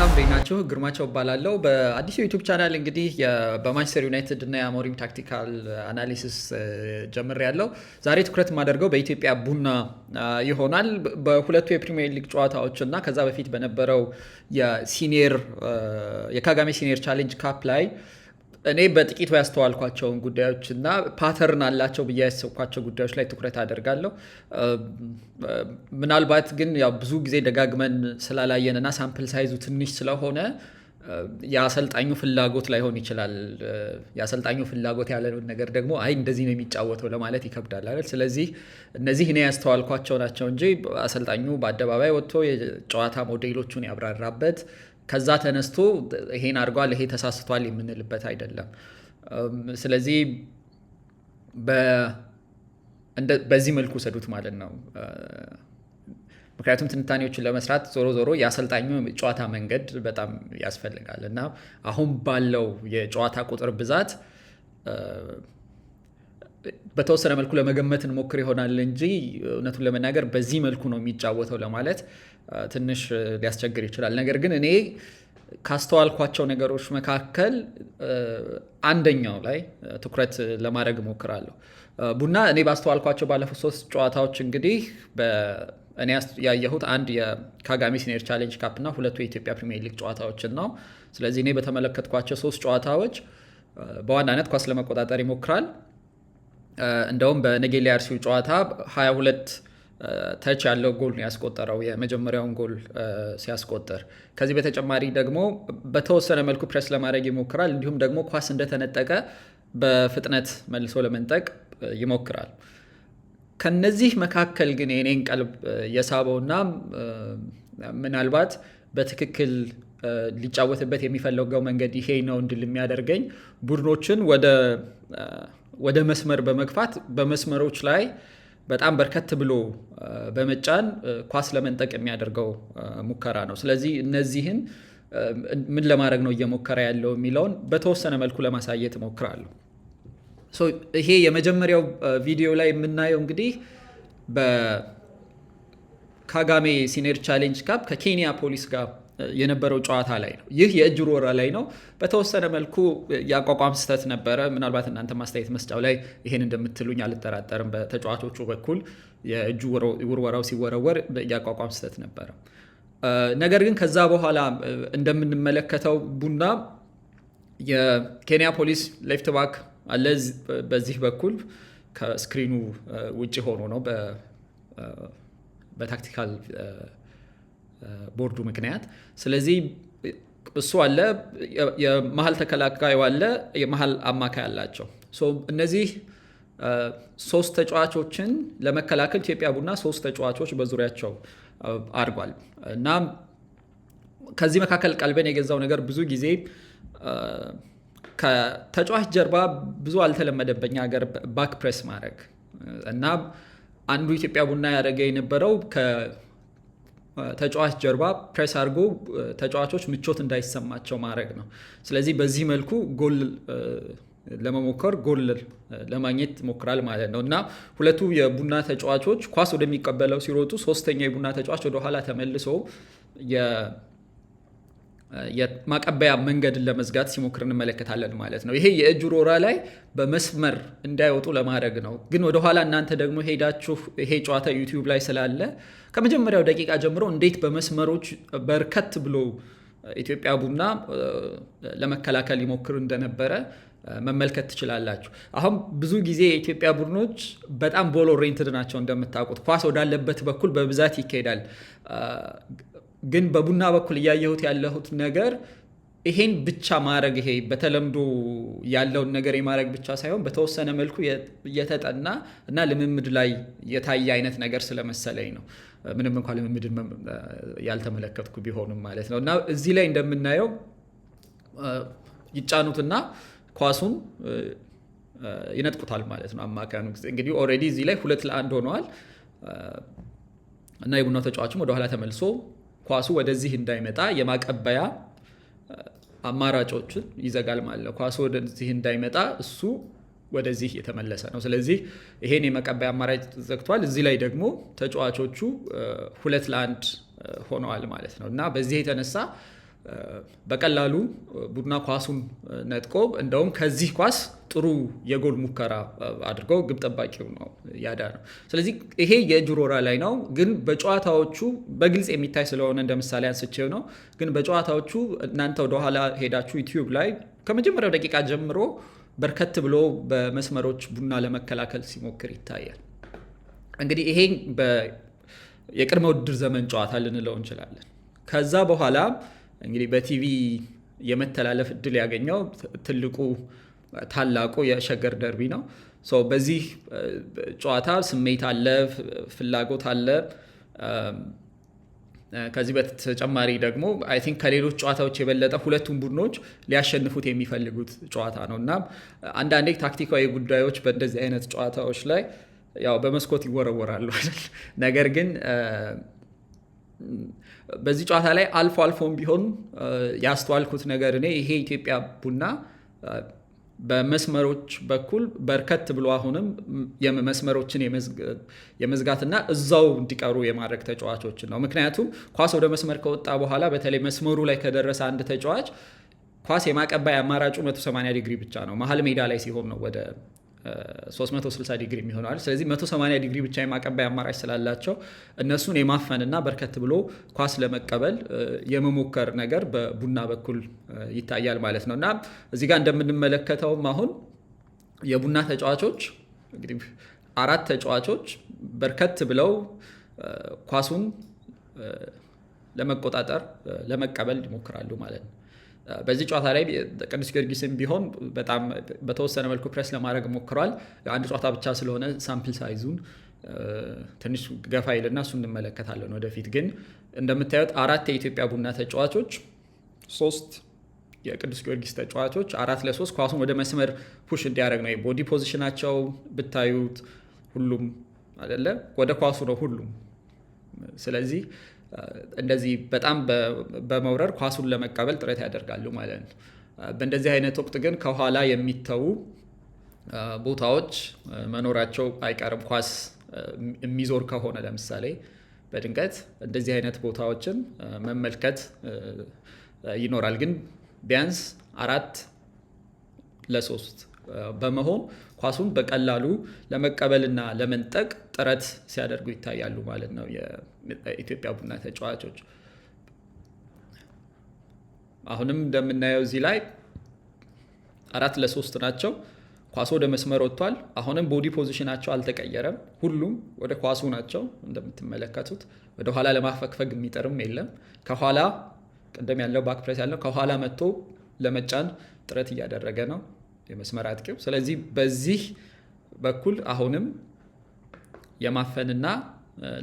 ሰላም እንዴት ናችሁ? ግርማቸው እባላለሁ። በአዲሱ YouTube channel እንግዲህ በማንቸስተር ዩናይትድ እና የአሞሪም tactical analysis ጀምሬያለሁ። ዛሬ ትኩረት የማደርገው በኢትዮጵያ ቡና ይሆናል። በሁለቱ የፕሪሚየር ሊግ ጨዋታዎች እና ከዛ በፊት በነበረው የ senior የካጋሜ Senior Challenge Cup ላይ እኔ በጥቂቱ ያስተዋልኳቸውን ጉዳዮች እና pattern አላቸው ብዬ ያሰብኳቸው ጉዳዮች ላይ ትኩረት አደርጋለሁ። ምናልባት ግን ያው ብዙ ጊዜ ደጋግመን ስላላየን እና sample size ኡ ትንሽ ስለሆነ የአሰልጣኙ ፍላጎት ላይሆን ይችላል። የአሰልጣኙ ፍላጎት ያለውን ነገር ደግሞ አይ እንደዚህ ነው የሚጫወተው ለማለት ይከብዳል አይደል? ስለዚህ እነዚህ እኔ ያስተዋልኳቸው ናቸው እንጂ አሰልጣኙ በአደባባይ ወጥቶ የጨዋታ ሞዴሎቹን ያብራራበት፣ ከዛ ተነስቶ ይሄን አድርጓል፣ ይሄ ተሳስቷል የምንልበት አይደለም። ስለዚህ በዚህ መልኩ ውሰዱት ማለት ነው። ምክንያቱም ትንታኔዎችን ለመስራት ዞሮ ዞሮ የአሰልጣኙ ጨዋታ መንገድ በጣም ያስፈልጋል እና አሁን ባለው የጨዋታ ቁጥር ብዛት በተወሰነ መልኩ ለመገመት እንሞክር ይሆናል እንጂ እውነቱን ለመናገር በዚህ መልኩ ነው የሚጫወተው ለማለት ትንሽ ሊያስቸግር ይችላል። ነገር ግን እኔ ካስተዋልኳቸው ነገሮች መካከል አንደኛው ላይ ትኩረት ለማድረግ እሞክራለሁ። ቡና እኔ ባስተዋልኳቸው ባለፉት ሶስት ጨዋታዎች እንግዲህ እኔ ያየሁት አንድ የካጋሜ Senior Challenge Cup እና ሁለቱ የኢትዮጵያ ፕሪሚየር ሊግ ጨዋታዎችን ነው። ስለዚህ እኔ በተመለከትኳቸው ሶስት ጨዋታዎች በዋናነት ኳስ ለመቆጣጠር ይሞክራል። እንደውም በነጌሌ አርሲው ጨዋታ 22 touch ያለው ጎል ነው ያስቆጠረው፣ የመጀመሪያውን ጎል ሲያስቆጥር። ከዚህ በተጨማሪ ደግሞ በተወሰነ መልኩ ፕሬስ ለማድረግ ይሞክራል። እንዲሁም ደግሞ ኳስ እንደተነጠቀ በፍጥነት መልሶ ለመንጠቅ ይሞክራል። ከነዚህ መካከል ግን የኔን ቀልብ የሳበውና ምናልባት በትክክል ሊጫወትበት የሚፈለገው መንገድ ይሄ ነው እንድል የሚያደርገኝ ቡድኖችን ወደ መስመር በመግፋት፣ በመስመሮች ላይ በጣም በርከት ብሎ በመጫን ኳስ ለመንጠቅ የሚያደርገው ሙከራ ነው። ስለዚህ እነዚህን ምን ለማድረግ ነው እየሞከረ ያለው የሚለውን በተወሰነ መልኩ ለማሳየት እሞክራለሁ። ይሄ የመጀመሪያው ቪዲዮ ላይ የምናየው እንግዲህ በካጋሜ Senior Challenge Cup ከኬንያ ፖሊስ ጋር የነበረው ጨዋታ ላይ ነው። ይህ የእጅ ውርወራ ላይ ነው። በተወሰነ መልኩ የአቋቋም ስህተት ነበረ። ምናልባት እናንተ ማስተያየት መስጫው ላይ ይሄን እንደምትሉኝ አልጠራጠርም። በተጫዋቾቹ በኩል የእጁ ውርወራው ሲወረወር የአቋቋም ስህተት ነበረ። ነገር ግን ከዛ በኋላ እንደምንመለከተው ቡና የኬንያ ፖሊስ left back አለ በዚህ በኩል፣ ከ screen ኑ ውጭ ሆኖ ነው በ tactical board ኡ ምክንያት። ስለዚህ እሱ አለ፣ የመሀል ተከላካዩ አለ፣ የመሀል አማካይ አላቸው። እነዚህ ሶስት ተጫዋቾችን ለመከላከል ኢትዮጵያ ቡና ሶስት ተጫዋቾች በዙሪያቸው አድርጓል እና ከዚህ መካከል ቀልቤን የገዛው ነገር ብዙ ጊዜ ከተጫዋች ጀርባ ብዙ አልተለመደም በኛ ሀገር back press ማድረግ። እና አንዱ ኢትዮጵያ ቡና ያደረገ የነበረው ከተጫዋች ጀርባ ፕሬስ አድርጎ ተጫዋቾች ምቾት እንዳይሰማቸው ማድረግ ነው። ስለዚህ በዚህ መልኩ ጎል ለመሞከር፣ ጎል ለማግኘት ይሞክራል ማለት ነው። እና ሁለቱ የቡና ተጫዋቾች ኳስ ወደሚቀበለው ሲሮጡ ሶስተኛው የቡና ተጫዋች ወደኋላ ተመልሶ የማቀበያ መንገድን ለመዝጋት ሲሞክር እንመለከታለን ማለት ነው። ይሄ የእጅ ውርወራ ላይ በመስመር እንዳይወጡ ለማድረግ ነው። ግን ወደኋላ እናንተ ደግሞ ሄዳችሁ ይሄ ጨዋታ YouTube ላይ ስላለ ከመጀመሪያው ደቂቃ ጀምሮ እንዴት በመስመሮች በርከት ብሎ ኢትዮጵያ ቡና ለመከላከል ይሞክር እንደነበረ መመልከት ትችላላችሁ። አሁን ብዙ ጊዜ የኢትዮጵያ ቡድኖች በጣም ball oriented ናቸው እንደምታውቁት፣ ኳስ ወዳለበት በኩል በብዛት ይካሄዳል። ግን በቡና በኩል እያየሁት ያለሁት ነገር ይሄን ብቻ ማድረግ፣ ይሄ በተለምዶ ያለውን ነገር የማድረግ ብቻ ሳይሆን በተወሰነ መልኩ የተጠና እና ልምምድ ላይ የታየ አይነት ነገር ስለመሰለኝ ነው። ምንም እንኳ ልምምድን ያልተመለከትኩ ቢሆንም ማለት ነው። እና እዚህ ላይ እንደምናየው ይጫኑትና ኳሱን ይነጥቁታል ማለት ነው። አማካዩ እንግዲህ already እዚህ ላይ 2-1 ሆነዋል እና የቡናው ተጫዋችም ወደኋላ ተመልሶ ኳሱ ወደዚህ እንዳይመጣ የማቀበያ አማራጮችን ይዘጋል ማለት ነው። ኳሱ ወደዚህ እንዳይመጣ እሱ ወደዚህ የተመለሰ ነው። ስለዚህ ይሄን የመቀበያ አማራጭ ዘግቷል። እዚህ ላይ ደግሞ ተጫዋቾቹ 2-1 ሆነዋል ማለት ነው እና በዚህ የተነሳ በቀላሉ ቡና ኳሱን ነጥቆ እንደውም ከዚህ ኳስ ጥሩ የጎል ሙከራ አድርጎ ግብ ጠባቂው ነው ያዳነው። ስለዚህ ይሄ የእጅ ውርወራ ላይ ነው፣ ግን በጨዋታዎቹ በግልጽ የሚታይ ስለሆነ እንደ ምሳሌ አንስቼው ነው። ግን በጨዋታዎቹ እናንተ ወደኋላ ሄዳችሁ ዩቲዩብ ላይ ከመጀመሪያው ደቂቃ ጀምሮ በርከት ብሎ በመስመሮች ቡና ለመከላከል ሲሞክር ይታያል። እንግዲህ ይሄ የቅድመ ውድድር ዘመን ጨዋታ ልንለው እንችላለን። ከዛ በኋላ እንግዲህ በቲቪ የመተላለፍ እድል ያገኘው ትልቁ ታላቁ የሸገር ደርቢ ነው። በዚህ ጨዋታ ስሜት አለ፣ ፍላጎት አለ። ከዚህ በተጨማሪ ደግሞ I think ከሌሎች ጨዋታዎች የበለጠ ሁለቱም ቡድኖች ሊያሸንፉት የሚፈልጉት ጨዋታ ነው እና አንዳንዴ ታክቲካዊ ጉዳዮች በእንደዚህ አይነት ጨዋታዎች ላይ ያው በመስኮት ይወረወራሉ አይደል? ነገር ግን በዚህ ጨዋታ ላይ አልፎ አልፎም ቢሆን ያስተዋልኩት ነገር እኔ ይሄ ኢትዮጵያ ቡና በመስመሮች በኩል በርከት ብሎ አሁንም መስመሮችን የመዝጋትና እዛው እንዲቀሩ የማድረግ ተጫዋቾችን ነው። ምክንያቱም ኳስ ወደ መስመር ከወጣ በኋላ በተለይ መስመሩ ላይ ከደረሰ አንድ ተጫዋች ኳስ የማቀባይ አማራጩ 180 ዲግሪ ብቻ ነው። መሀል ሜዳ ላይ ሲሆን ነው ወደ 360 ዲግሪ የሚሆነዋል። ስለዚህ 180 ዲግሪ ብቻ የማቀባይ አማራጭ ስላላቸው እነሱን የማፈንና በርከት ብሎ ኳስ ለመቀበል የመሞከር ነገር በቡና በኩል ይታያል ማለት ነው እና እዚህ ጋር እንደምንመለከተውም አሁን የቡና ተጫዋቾች እንግዲህ አራት ተጫዋቾች በርከት ብለው ኳሱን ለመቆጣጠር ለመቀበል ይሞክራሉ ማለት ነው። በዚህ ጨዋታ ላይ ቅዱስ ጊዮርጊስም ቢሆን በጣም በተወሰነ መልኩ ፕሬስ ለማድረግ ሞክሯል። አንድ ጨዋታ ብቻ ስለሆነ sample size ኡን ትንሽ ገፋ ይልና እሱ እንመለከታለን ወደፊት። ግን እንደምታዩት አራት የኢትዮጵያ ቡና ተጫዋቾች፣ ሶስት የቅዱስ ጊዮርጊስ ተጫዋቾች 4-3 ኳሱን ወደ መስመር push እንዲያደርግ ነው። Body position ኣቸው ብታዩት ሁሉም አይደለ ወደ ኳሱ ነው ሁሉም። ስለዚህ እንደዚህ በጣም በመውረር ኳሱን ለመቀበል ጥረት ያደርጋሉ ማለት ነው። በእንደዚህ አይነት ወቅት ግን ከኋላ የሚተዉ ቦታዎች መኖራቸው አይቀርም። ኳስ የሚዞር ከሆነ ለምሳሌ በድንገት እንደዚህ አይነት ቦታዎችን መመልከት ይኖራል። ግን ቢያንስ 4-3 በመሆን ኳሱን በቀላሉ ለመቀበልና ለመንጠቅ ጥረት ሲያደርጉ ይታያሉ ማለት ነው የኢትዮጵያ ቡና ተጫዋቾች። አሁንም እንደምናየው እዚህ ላይ 4-3 ናቸው። ኳሱ ወደ መስመር ወጥቷል። አሁንም body position ኣቸው አልተቀየረም። ሁሉም ወደ ኳሱ ናቸው እንደምትመለከቱት። ወደ ኋላ ለማፈግፈግ የሚጥርም የለም። ከኋላ ቅድም ያለው back press ያለው ከኋላ መጥቶ ለመጫን ጥረት እያደረገ ነው የመስመር አጥቂው። ስለዚህ በዚህ በኩል አሁንም የማፈንና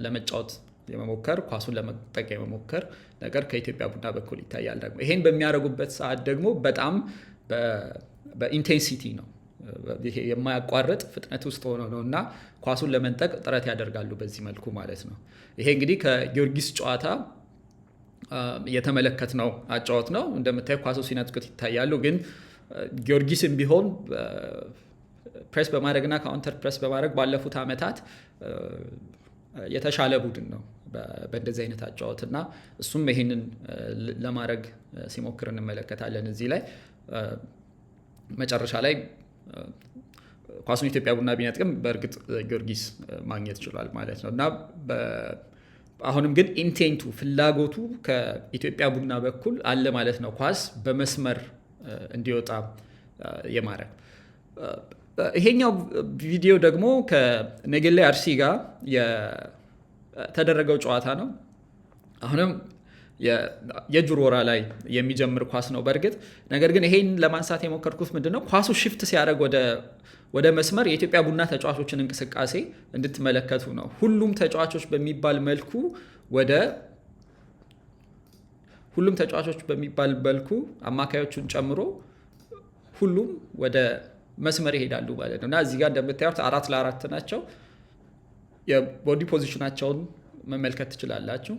ለመጫወት የመሞከር ኳሱን ለመጠቅ የመሞከር ነገር ከኢትዮጵያ ቡና በኩል ይታያል። ደግሞ ይሄን በሚያደርጉበት ሰዓት ደግሞ በጣም በ intensity ነው፣ ይሄ የማያቋርጥ ፍጥነት ውስጥ ሆኖ ነው እና ኳሱን ለመንጠቅ ጥረት ያደርጋሉ በዚህ መልኩ ማለት ነው። ይሄ እንግዲህ ከጊዮርጊስ ጨዋታ የተመለከትነው አጫወት ነው። እንደምታዩ ኳሱ ሲነጥቁት ይታያሉ። ግን ጊዮርጊስም ቢሆን ፕሬስ በማድረግና counter press በማድረግ ባለፉት ዓመታት የተሻለ ቡድን ነው በእንደዚህ አይነት አጫወት እና እሱም ይሄንን ለማድረግ ሲሞክር እንመለከታለን። እዚህ ላይ መጨረሻ ላይ ኳሱን ኢትዮጵያ ቡና ቢነጥቅም በእርግጥ ጊዮርጊስ ማግኘት ችሏል ማለት ነው እና አሁንም ግን intent ኡ ፍላጎቱ ከኢትዮጵያ ቡና በኩል አለ ማለት ነው፣ ኳስ በመስመር እንዲወጣ የማድረግ። ይሄኛው ቪዲዮ ደግሞ ከነገሌ አርሲ ጋር የተደረገው ጨዋታ ነው። አሁንም የእጅ ውርወራ ላይ የሚጀምር ኳስ ነው በእርግጥ ነገር ግን ይሄን ለማንሳት የሞከርኩት ምንድነው ኳሱ shift ሲያደርግ ወደ መስመር የኢትዮጵያ ቡና ተጫዋቾችን እንቅስቃሴ እንድትመለከቱ ነው። ሁሉም ተጫዋቾች በሚባል መልኩ ወደ ሁሉም ተጫዋቾች በሚባል መልኩ አማካዮቹን ጨምሮ ሁሉም ወደ መስመር ይሄዳሉ ማለት ነው እና እዚህ ጋር እንደምታዩት 4-4 ናቸው። የ body position ኣቸውን መመልከት ትችላላችሁ።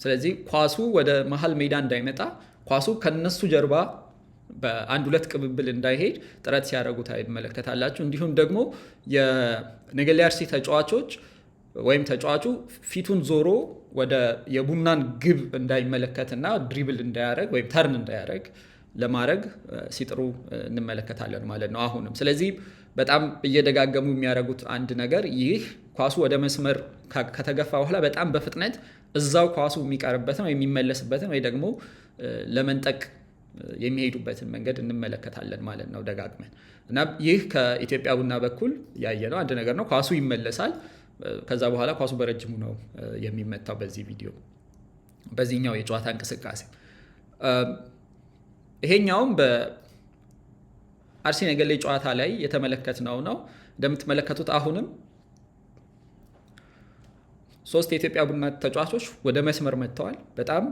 ስለዚህ ኳሱ ወደ መሀል ሜዳ እንዳይመጣ ኳሱ ከነሱ ጀርባ በአንድ ሁለት ቅብብል እንዳይሄድ ጥረት ሲያደርጉ ትመለከታላችሁ። እንዲሁም ደግሞ የነገሌ አርሲ ተጫዋቾች ወይም ተጫዋቹ ፊቱን ዞሮ ወደ የቡናን ግብ እንዳይመለከትና dribble እንዳያደርግ ወይም turn እንዳያደርግ ለማድረግ ሲጥሩ እንመለከታለን ማለት ነው። አሁንም ስለዚህ በጣም እየደጋገሙ የሚያደርጉት አንድ ነገር ይህ ኳሱ ወደ መስመር ከተገፋ በኋላ በጣም በፍጥነት እዛው ኳሱ የሚቀርበትን ወይ የሚመለስበትን ወይ ደግሞ ለመንጠቅ የሚሄዱበትን መንገድ እንመለከታለን ማለት ነው ደጋግመን። እና ይህ ከኢትዮጵያ ቡና በኩል ያየነው አንድ ነገር ነው። ኳሱ ይመለሳል። ከዛ በኋላ ኳሱ በረጅሙ ነው የሚመታው በዚህ ቪዲዮ በዚህኛው የጨዋታ እንቅስቃሴ። ይሄኛውም በአርሲ ነገሌ ጨዋታ ላይ የተመለከትነው ነው። እንደምትመለከቱት አሁንም 3 የኢትዮጵያ ቡና ተጫዋቾች ወደ መስመር መጥተዋል። በጣም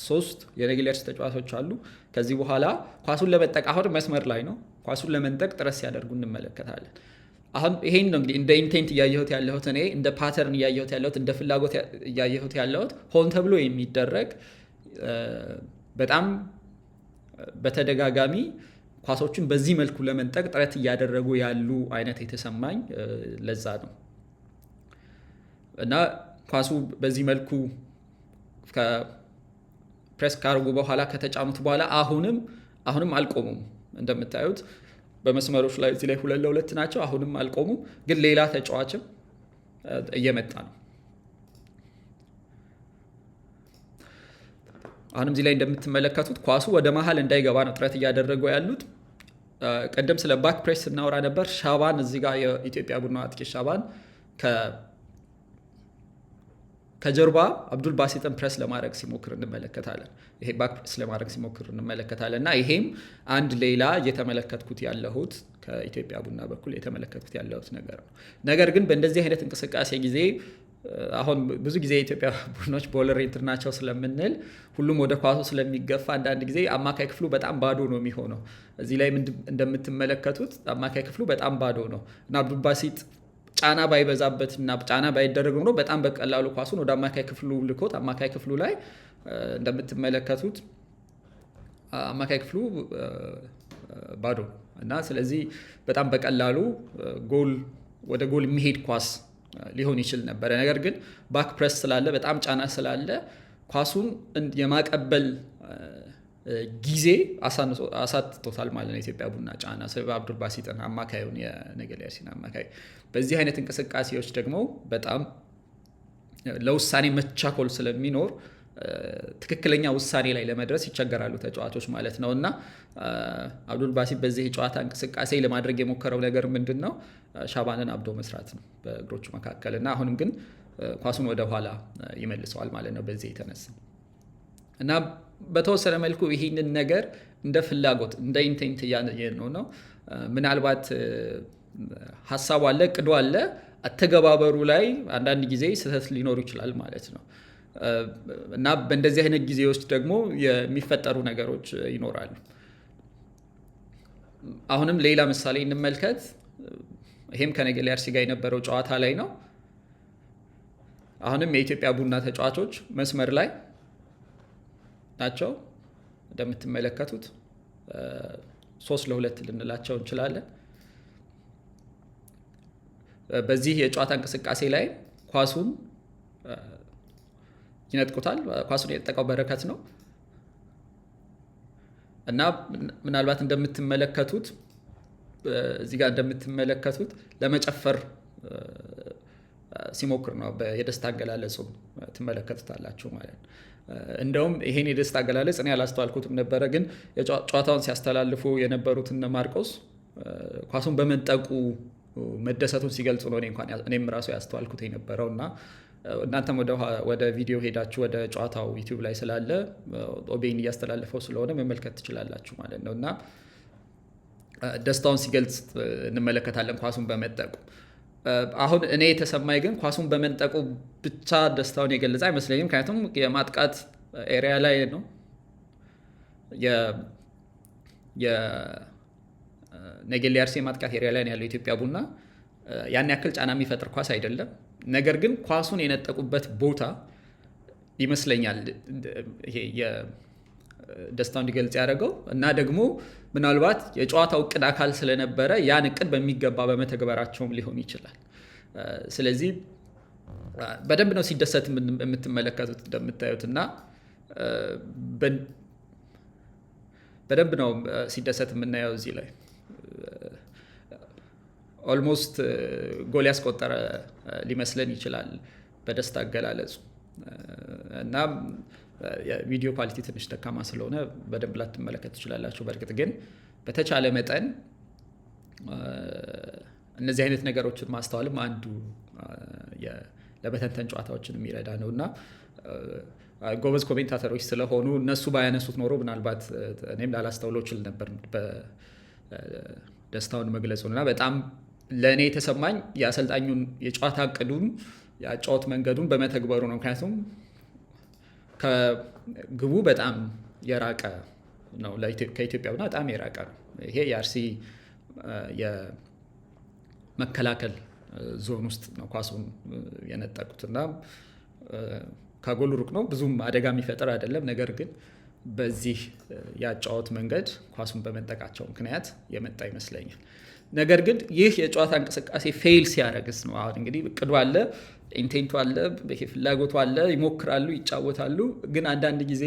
3 የነገሌ አርሲ ተጫዋቾች አሉ። ከዚህ በኋላ ኳሱን ለመንጠቅ አሁን መስመር ላይ ነው። ኳሱን ለመንጠቅ ጥረት ሲያደርጉ እንመለከታለን። አሁን ይሄን ነው እንግዲህ እንደ intent እያየሁት ያለሁት እኔ፣ እንደ pattern እያየሁት ያለሁት፣ እንደ ፍላጎት እያየሁት ያለሁት ሆን ተብሎ የሚደረግ በጣም በተደጋጋሚ ኳሶችን በዚህ መልኩ ለመንጠቅ ጥረት እያደረጉ ያሉ አይነት የተሰማኝ ለዛ ነው። እና ኳሱ በዚህ መልኩ ፕሬስ ካደረጉ በኋላ ከተጫኑት በኋላ አሁንም አልቆሙም። እንደምታዩት በመስመሮች ላይ እዚህ ላይ 2-2 ናቸው። አሁንም አልቆሙም፣ ግን ሌላ ተጫዋችም እየመጣ ነው። አሁንም እዚህ ላይ እንደምትመለከቱት ኳሱ ወደ መሀል እንዳይገባ ነው ጥረት እያደረጉ ያሉት። ቀደም ስለ back press ስናወራ ነበር። ሻባን እዚህ ጋር የኢትዮጵያ ቡና አጥቂ ሻባን ከጀርባ አብዱል ባሲጥን ፕሬስ ለማድረግ ሲሞክር እንመለከታለን። ይሄ back press ለማድረግ ሲሞክር እንመለከታለን። እና ይሄም አንድ ሌላ እየተመለከትኩት ያለሁት ከኢትዮጵያ ቡና በኩል የተመለከትኩት ያለሁት ነገር ነው። ነገር ግን በእንደዚህ አይነት እንቅስቃሴ ጊዜ አሁን ብዙ ጊዜ የኢትዮጵያ ቡድኖች ball oriented ናቸው ስለምንል ሁሉም ወደ ኳሱ ስለሚገፋ አንዳንድ ጊዜ አማካይ ክፍሉ በጣም ባዶ ነው የሚሆነው። እዚህ ላይ እንደምትመለከቱት አማካይ ክፍሉ በጣም ባዶ ነው እና አብዱል ባሲጥ ጫና ባይበዛበትና ጫና ባይደረግ ኖሮ በጣም በቀላሉ ኳሱን ወደ አማካይ ክፍሉ ልኮት አማካይ ክፍሉ ላይ እንደምትመለከቱት አማካይ ክፍሉ ባዶ እና ስለዚህ በጣም በቀላሉ ጎል ወደ ጎል የሚሄድ ኳስ ሊሆን ይችል ነበር። ነገር ግን back press ስላለ በጣም ጫና ስላለ ኳሱን የማቀበል ጊዜ አሳጥቶታል ማለት ነው። ኢትዮጵያ ቡና ጫና አብዱል ባሲጥን አማካዩን የነገሌ አርሲን አማካይ በዚህ አይነት እንቅስቃሴዎች ደግሞ በጣም ለውሳኔ መቻኮል ስለሚኖር ትክክለኛ ውሳኔ ላይ ለመድረስ ይቸገራሉ ተጫዋቾች ማለት ነው። እና አብዱል ባሲጥ በዚህ የጨዋታ እንቅስቃሴ ለማድረግ የሞከረው ነገር ምንድነው? ሻባንን አብዶ መስራት ነው በእግሮቹ መካከል። እና አሁንም ግን ኳሱን ወደ ኋላ ይመልሰዋል ማለት ነው በዚህ የተነሳ። እና በተወሰነ መልኩ ይሄንን ነገር እንደ ፍላጎት እንደ intent እያየነው ነው። ምናልባት ሐሳቡ አለ፣ እቅዱ አለ፣ አተገባበሩ ላይ አንዳንድ ጊዜ ስህተት ሊኖር ይችላል ማለት ነው። እና በእንደዚህ አይነት ጊዜዎች ደግሞ የሚፈጠሩ ነገሮች ይኖራሉ። አሁንም ሌላ ምሳሌ እንመልከት። ይሄም ከነገሌ አርሲ ጋር የነበረው ጨዋታ ላይ ነው። አሁንም የኢትዮጵያ ቡና ተጫዋቾች መስመር ላይ ናቸው። እንደምትመለከቱት 3-2 ልንላቸው እንችላለን። በዚህ የጨዋታ እንቅስቃሴ ላይ ኳሱን ይነጥቁታል። ኳሱን የነጠቀው በረከት ነው። እና ምናልባት እንደምትመለከቱት እዚህ ጋር እንደምትመለከቱት ለመጨፈር ሲሞክር ነው። የደስታ አገላለጹን ትመለከቱታላችሁ ማለት ነው። እንደውም ይሄን የደስታ አገላለጽ እኔ አላስተዋልኩትም ነበረ፣ ግን ጨዋታውን ሲያስተላልፉ የነበሩት እነ ማርቆስ ኳሱን በመንጠቁ መደሰቱን ሲገልጹ ነው እኔም ራሱ ያስተዋልኩት የነበረው። እና እናንተም ወደ ቪዲዮ ሄዳችሁ ወደ ጨዋታው ዩቲዩብ ላይ ስላለ ኦቤን እያስተላለፈው ስለሆነ መመልከት ትችላላችሁ ማለት ነው። እና ደስታውን ሲገልጽ እንመለከታለን ኳሱን በመንጠቁ። አሁን እኔ የተሰማኝ ግን ኳሱን በመንጠቁ ብቻ ደስታውን የገለጸ አይመስለኝም። ምክንያቱም የማጥቃት area ላይ ነው። የነገሌ አርሲ የማጥቃት area ላይ ነው ያለው ኢትዮጵያ ቡና። ያን ያክል ጫና የሚፈጥር ኳስ አይደለም። ነገር ግን ኳሱን የነጠቁበት ቦታ ይመስለኛል ይሄ ደስታውን እንዲገልጽ ያደረገው። እና ደግሞ ምናልባት የጨዋታው እቅድ አካል ስለነበረ ያን እቅድ በሚገባ በመተግበራቸውም ሊሆን ይችላል። ስለዚህ በደንብ ነው ሲደሰት የምትመለከቱት እንደምታዩት እና በደንብ ነው ሲደሰት የምናየው። እዚህ ላይ almost ጎል ያስቆጠረ ሊመስለን ይችላል በደስታ አገላለጹ። እና የቪዲዮ quality ትንሽ ደካማ ስለሆነ በደንብ ላትመለከት ትችላላችሁ። በእርግጥ ግን በተቻለ መጠን እነዚህ አይነት ነገሮችን ማስተዋልም አንዱ ለመተንተን ጨዋታዎችን የሚረዳ ነው። እና ጎበዝ commentator ኦች ስለሆኑ እነሱ ባያነሱት ኖሮ ምናልባት እኔም ላላስተውለው እችል ነበር ደስታውን መግለጹን። እና በጣም ለእኔ የተሰማኝ የአሰልጣኙን የጨዋታ እቅዱን፣ የአጨዋወት መንገዱን በመተግበሩ ነው። ምክንያቱም ከግቡ በጣም የራቀ ነው፣ ከኢትዮጵያ ቡና በጣም የራቀ ነው። ይሄ የአርሲ የመከላከል ዞን ውስጥ ነው ኳሱን የነጠቁት እና ከጎሉ ሩቅ ነው፣ ብዙም አደጋ የሚፈጥር አይደለም። ነገር ግን በዚህ የአጨዋወት መንገድ ኳሱን በመንጠቃቸው ምክንያት የመጣ ይመስለኛል። ነገር ግን ይህ የጨዋታ እንቅስቃሴ fail ሲያደርግስ ነው። አሁን እንግዲህ እቅዱ አለ፣ intent ኡ አለ፣ ይሄ ፍላጎቱ አለ፣ ይሞክራሉ፣ ይጫወታሉ። ግን አንዳንድ ጊዜ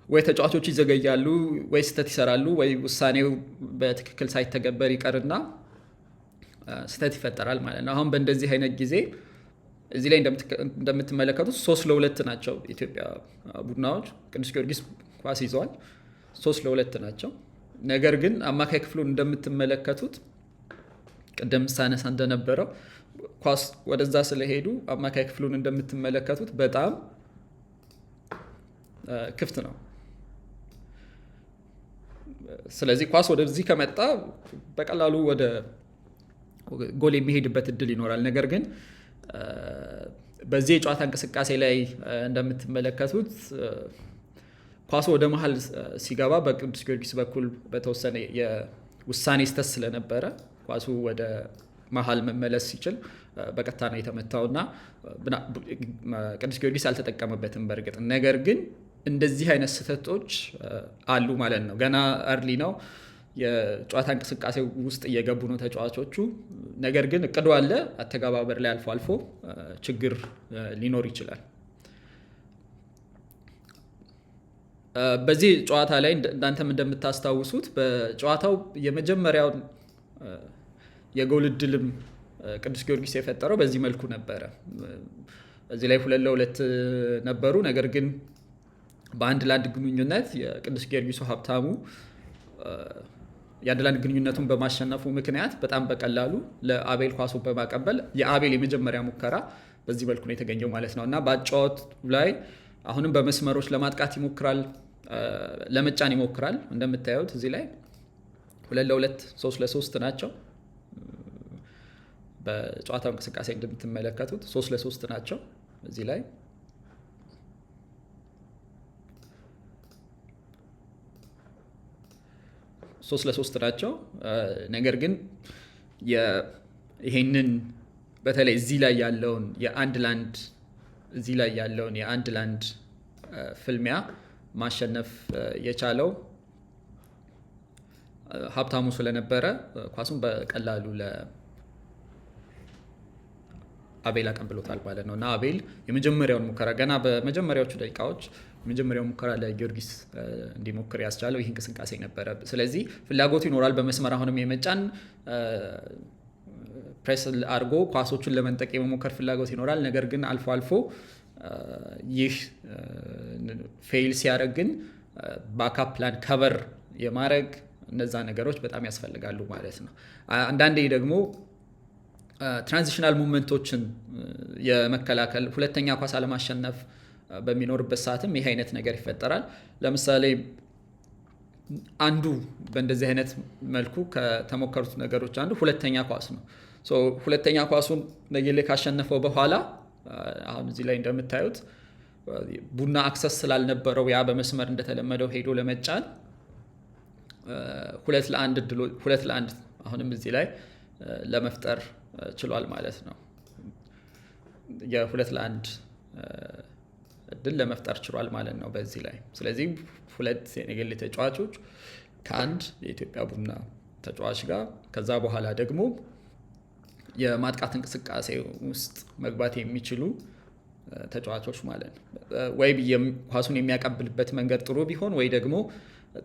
ወይ ተጫዋቾች ይዘገያሉ፣ ወይ ስህተት ይሰራሉ፣ ወይ ውሳኔው በትክክል ሳይተገበር ይቀርና ስህተት ይፈጠራል ማለት ነው። አሁን በእንደዚህ አይነት ጊዜ እዚህ ላይ እንደምትመለከቱት 3-2 ናቸው ኢትዮጵያ ቡናዎች። ቅዱስ ጊዮርጊስ ኳስ ይዘዋል። 3-2 ናቸው። ነገር ግን አማካይ ክፍሉን እንደምትመለከቱት ቅድም ሳነሳ እንደነበረው ኳስ ወደዛ ስለሄዱ አማካይ ክፍሉን እንደምትመለከቱት በጣም ክፍት ነው። ስለዚህ ኳስ ወደዚህ ከመጣ በቀላሉ ወደ ጎል የሚሄድበት እድል ይኖራል። ነገር ግን በዚህ የጨዋታ እንቅስቃሴ ላይ እንደምትመለከቱት ኳሱ ወደ መሀል ሲገባ በቅዱስ ጊዮርጊስ በኩል በተወሰነ የውሳኔ ስህተት ስለነበረ ኳሱ ወደ መሀል መመለስ ሲችል በቀጥታ ነው የተመታው እና ቅዱስ ጊዮርጊስ አልተጠቀመበትም በእርግጥ። ነገር ግን እንደዚህ አይነት ስህተቶች አሉ ማለት ነው። ገና early ነው፣ የጨዋታ እንቅስቃሴ ውስጥ እየገቡ ነው ተጫዋቾቹ። ነገር ግን እቅዱ አለ፣ አተገባበር ላይ አልፎ አልፎ ችግር ሊኖር ይችላል። በዚህ ጨዋታ ላይ እናንተም እንደምታስታውሱት በጨዋታው የመጀመሪያውን የጎል እድልም ቅዱስ ጊዮርጊስ የፈጠረው በዚህ መልኩ ነበረ። እዚህ ላይ 2-2 ነበሩ። ነገር ግን በአንድ ለአንድ ግንኙነት የቅዱስ ጊዮርጊሱ ሀብታሙ የአንድ ለአንድ ግንኙነቱን በማሸነፉ ምክንያት በጣም በቀላሉ ለአቤል ኳሱን በማቀበል የአቤል የመጀመሪያ ሙከራ በዚህ መልኩ ነው የተገኘው ማለት ነው። እና በአጨዋወቱ ላይ አሁንም በመስመሮች ለማጥቃት ይሞክራል፣ ለመጫን ይሞክራል። እንደምታዩት እዚህ ላይ 2-2፣ 3-3 ናቸው። በጨዋታው እንቅስቃሴ እንደምትመለከቱት 3-3 ናቸው። እዚህ ላይ 3-3 ናቸው። ነገር ግን ይሄንን በተለይ እዚህ ላይ ያለውን የአንድ ለአንድ እዚህ ላይ ያለውን የአንድ ለአንድ ፍልሚያ ማሸነፍ የቻለው ሀብታሙ ስለነበረ ኳሱን በቀላሉ ለአቤል አቀብሎታል ማለት ነው። እና አቤል የመጀመሪያውን ሙከራ ገና በመጀመሪያዎቹ ደቂቃዎች የመጀመሪያውን ሙከራ ለጊዮርጊስ እንዲሞክር ያስቻለው ይህ እንቅስቃሴ ነበረ። ስለዚህ ፍላጎቱ ይኖራል በመስመር አሁንም የመጫን፣ ፕሬስ አድርጎ ኳሶቹን ለመንጠቅ የመሞከር ፍላጎት ይኖራል። ነገር ግን አልፎ አልፎ ይህ fail ሲያደርግ ግን backup plan cover የማድረግ እነዛ ነገሮች በጣም ያስፈልጋሉ ማለት ነው። አንዳንዴ ደግሞ transitional movement ኦችን የመከላከል፣ ሁለተኛ ኳስ አለማሸነፍ በሚኖርበት ሰዓትም ይህ አይነት ነገር ይፈጠራል። ለምሳሌ አንዱ በእንደዚህ አይነት መልኩ ከተሞከሩት ነገሮች አንዱ ሁለተኛ ኳስ ነው። ሁለተኛ ኳሱን ነጌሌ ካሸነፈው በኋላ አሁን እዚህ ላይ እንደምታዩት ቡና access ስላልነበረው ያ በመስመር እንደተለመደው ሄዶ ለመጫን 2-1 እድሎ 2-1 አሁንም እዚህ ላይ ለመፍጠር ችሏል ማለት ነው። የ2-1 እድል ለመፍጠር ችሏል ማለት ነው በዚህ ላይ። ስለዚህ ሁለት የነገሌ ተጫዋቾች ከአንድ የኢትዮጵያ ቡና ተጫዋች ጋር ከዛ በኋላ ደግሞ የማጥቃት እንቅስቃሴ ውስጥ መግባት የሚችሉ ተጫዋቾች ማለት ነው። ወይ ኳሱን የሚያቀብልበት መንገድ ጥሩ ቢሆን ወይ ደግሞ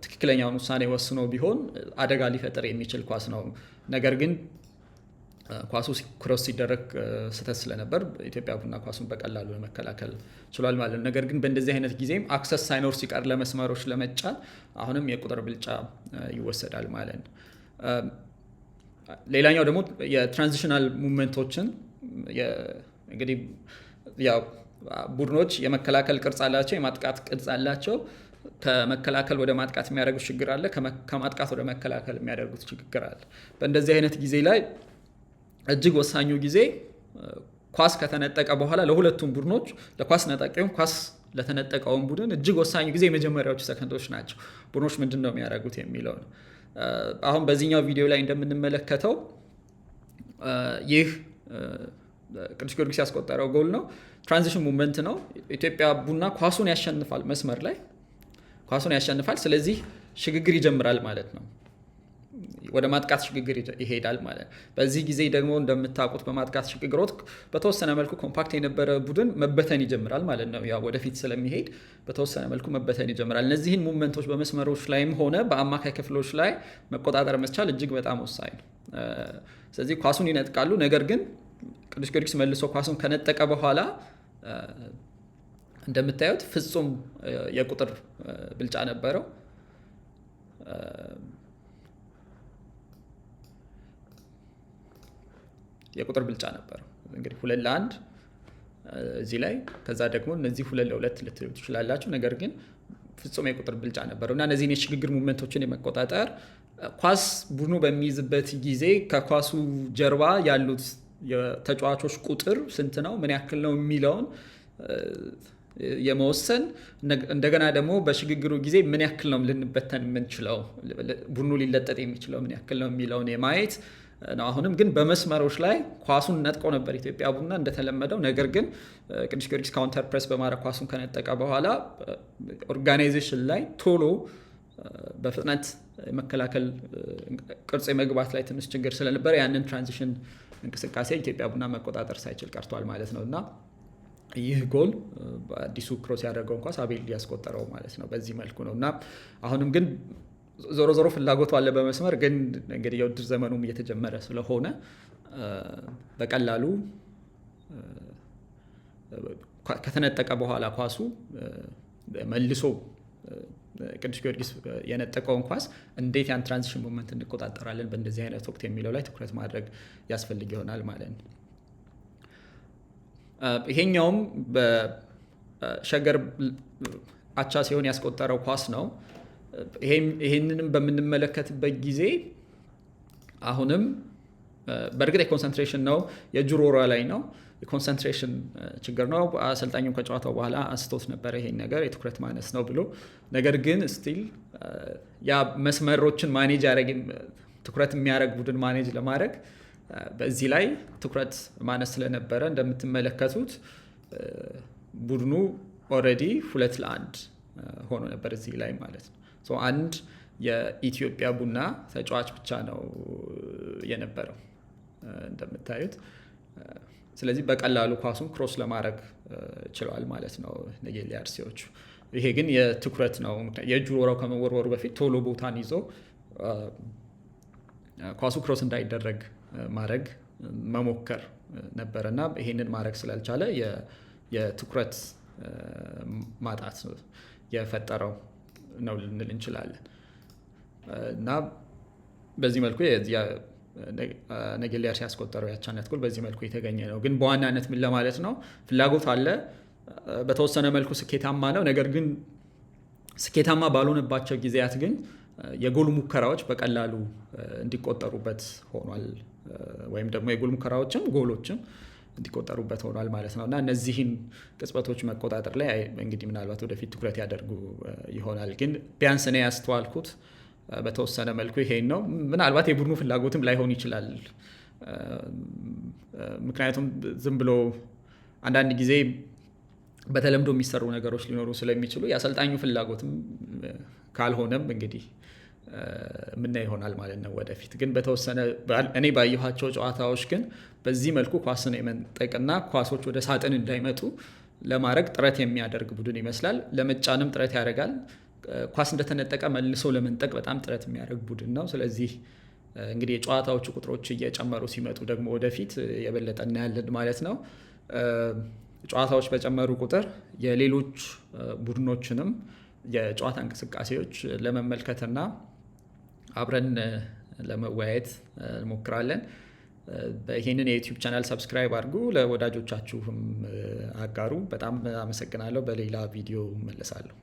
ትክክለኛውን ውሳኔ ወስኖ ቢሆን አደጋ ሊፈጥር የሚችል ኳስ ነው። ነገር ግን ኳሱ cross ሲደረግ ስህተት ስለነበር ኢትዮጵያ ቡና ኳሱን በቀላሉ ለመከላከል ችሏል ማለት ነው። ነገር ግን በእንደዚህ አይነት ጊዜም access ሳይኖር ሲቀር ለመስመሮች ለመጫን አሁንም የቁጥር ብልጫ ይወሰዳል ማለት ነው። ሌላኛው ደግሞ የ transitional movement ኦችን፣ እንግዲህ ያው ቡድኖች የመከላከል ቅርጽ አላቸው፣ የማጥቃት ቅርጽ አላቸው። ከመከላከል ወደ ማጥቃት የሚያደርጉት ሽግግር አለ፣ ከማጥቃት ወደ መከላከል የሚያደርጉት ሽግግር አለ። በእንደዚህ አይነት ጊዜ ላይ እጅግ ወሳኙ ጊዜ ኳስ ከተነጠቀ በኋላ ለሁለቱም ቡድኖች፣ ለኳስ ነጣቂውም ኳስ ለተነጠቀውን ቡድን እጅግ ወሳኙ ጊዜ የመጀመሪያዎቹ ሰከንዶች ናቸው። ቡድኖች ምንድን ነው የሚያደርጉት የሚለው ነው። አሁን በዚህኛው ቪዲዮ ላይ እንደምንመለከተው ይህ ቅዱስ ጊዮርጊስ ያስቆጠረው ጎል ነው። Transition movement ነው። ኢትዮጵያ ቡና ኳሱን ያሸንፋል፣ መስመር ላይ ኳሱን ያሸንፋል። ስለዚህ ሽግግር ይጀምራል ማለት ነው። ወደ ማጥቃት ሽግግር ይሄዳል ማለት ነው። በዚህ ጊዜ ደግሞ እንደምታውቁት በማጥቃት ሽግግር ወቅት በተወሰነ መልኩ compact የነበረ ቡድን መበተን ይጀምራል ማለት ነው። ያው ወደፊት ስለሚሄድ በተወሰነ መልኩ መበተን ይጀምራል። እነዚህን movement ኦች በመስመሮች ላይም ሆነ በአማካይ ክፍሎች ላይ መቆጣጠር መቻል እጅግ በጣም ወሳኝ ነው። ስለዚህ ኳሱን ይነጥቃሉ። ነገር ግን ቅዱስ ጊዮርጊስ መልሶ ኳሱን ከነጠቀ በኋላ እንደምታዩት ፍጹም የቁጥር ብልጫ ነበረው። የቁጥር ብልጫ ነበረው። እንግዲህ 2-1 እዚህ ላይ፣ ከዛ ደግሞ እነዚህ 2-2 ልትሉ ትችላላችሁ። ነገር ግን ፍጹም የቁጥር ብልጫ ነበረው እና እነዚህን የሽግግር movement ኦችን የመቆጣጠር፣ ኳስ ቡድኑ በሚይዝበት ጊዜ ከኳሱ ጀርባ ያሉት የተጫዋቾች ቁጥር ስንት ነው፣ ምን ያክል ነው የሚለውን የመወሰን፣ እንደገና ደግሞ በሽግግሩ ጊዜ ምን ያክል ነው ልንበተን የምንችለው፣ ቡድኑ ሊለጠጥ የሚችለው ምን ያክል ነው የሚለውን የማየት ነው። አሁንም ግን በመስመሮች ላይ ኳሱን ነጥቆ ነበር ኢትዮጵያ ቡና እንደተለመደው። ነገር ግን ቅዱስ ጊዮርጊስ counter press በማድረግ ኳሱን ከነጠቀ በኋላ organization ላይ ቶሎ በፍጥነት መከላከል ቅርጽ የመግባት ላይ ትንሽ ችግር ስለነበረ ያንን transition እንቅስቃሴ ኢትዮጵያ ቡና መቆጣጠር ሳይችል ቀርቷል ማለት ነው። እና ይህ ጎል አዲሱ cross ያደረገውን ኳስ አቤል ያስቆጠረው ማለት ነው። በዚህ መልኩ ነው። እና አሁንም ግን ዞሮ ዞሮ ፍላጎቱ አለ በመስመር፣ ግን እንግዲህ የውድድር ዘመኑም እየተጀመረ ስለሆነ በቀላሉ ከተነጠቀ በኋላ ኳሱ መልሶ ቅዱስ ጊዮርጊስ የነጠቀውን ኳስ እንዴት ያን transition movement እንቆጣጠራለን በእንደዚህ አይነት ወቅት የሚለው ላይ ትኩረት ማድረግ ያስፈልግ ይሆናል ማለት ነው። ይሄኛውም በሸገር አቻ ሲሆን ያስቆጠረው ኳስ ነው። ይሄንንም በምንመለከትበት ጊዜ አሁንም በእርግጥ የ concentration ነው፣ የእጅ ውርወራ ላይ ነው፣ የ concentration ችግር ነው። አሰልጣኙም ከጨዋታው በኋላ አንስቶት ነበረ ይሄን ነገር የትኩረት ማነስ ነው ብሎ። ነገር ግን still ያ መስመሮችን manage ያደረግ፣ ትኩረት የሚያደርግ ቡድን manage ለማድረግ በዚህ ላይ ትኩረት ማነስ ስለነበረ እንደምትመለከቱት ቡድኑ already 2-1 ሆኖ ነበር እዚህ ላይ ማለት ነው። አንድ የኢትዮጵያ ቡና ተጫዋች ብቻ ነው የነበረው እንደምታዩት። ስለዚህ በቀላሉ ኳሱን cross ለማድረግ ችለዋል ማለት ነው ነጌሌ አርሲዎቹ። ይሄ ግን የትኩረት ነው። የእጅ ውርወራው ከመወርወሩ በፊት ቶሎ ቦታን ይዞ ኳሱ cross እንዳይደረግ ማድረግ መሞከር ነበረ እና ይሄንን ማድረግ ስላልቻለ የትኩረት ማጣት የፈጠረው ነው ልንል እንችላለን። እና በዚህ መልኩ ነጌሌ አርሲ ያስቆጠረው የአቻነት ጎል በዚህ መልኩ የተገኘ ነው። ግን በዋናነት ምን ለማለት ነው፣ ፍላጎት አለ፣ በተወሰነ መልኩ ስኬታማ ነው። ነገር ግን ስኬታማ ባልሆነባቸው ጊዜያት ግን የጎል ሙከራዎች በቀላሉ እንዲቆጠሩበት ሆኗል፣ ወይም ደግሞ የጎል ሙከራዎችም ጎሎችም እንዲቆጠሩበት ሆኗል ማለት ነው። እና እነዚህን ቅጽበቶች መቆጣጠር ላይ እንግዲህ ምናልባት ወደፊት ትኩረት ያደርጉ ይሆናል። ግን ቢያንስ እኔ ያስተዋልኩት በተወሰነ መልኩ ይሄን ነው። ምናልባት የቡድኑ ፍላጎትም ላይሆን ይችላል። ምክንያቱም ዝም ብሎ አንዳንድ ጊዜ በተለምዶ የሚሰሩ ነገሮች ሊኖሩ ስለሚችሉ የአሰልጣኙ ፍላጎትም ካልሆነም እንግዲህ የምናየው ይሆናል ማለት ነው። ወደፊት ግን በተወሰነ እኔ ባየኋቸው ጨዋታዎች ግን በዚህ መልኩ ኳስን የመንጠቅና ኳሶች ወደ ሳጥን እንዳይመጡ ለማድረግ ጥረት የሚያደርግ ቡድን ይመስላል። ለመጫንም ጥረት ያደርጋል። ኳስ እንደተነጠቀ መልሶ ለመንጠቅ በጣም ጥረት የሚያደርግ ቡድን ነው። ስለዚህ እንግዲህ የጨዋታዎቹ ቁጥሮች እየጨመሩ ሲመጡ ደግሞ ወደፊት የበለጠ እናያለን ማለት ነው። ጨዋታዎች በጨመሩ ቁጥር የሌሎች ቡድኖችንም የጨዋታ እንቅስቃሴዎች ለመመልከትና አብረን ለመወያየት እንሞክራለን። ይህንን የ YouTube channel subscribe አድርጉ፣ ለወዳጆቻችሁም አጋሩ። በጣም አመሰግናለሁ። በሌላ ቪዲዮ እመለሳለሁ።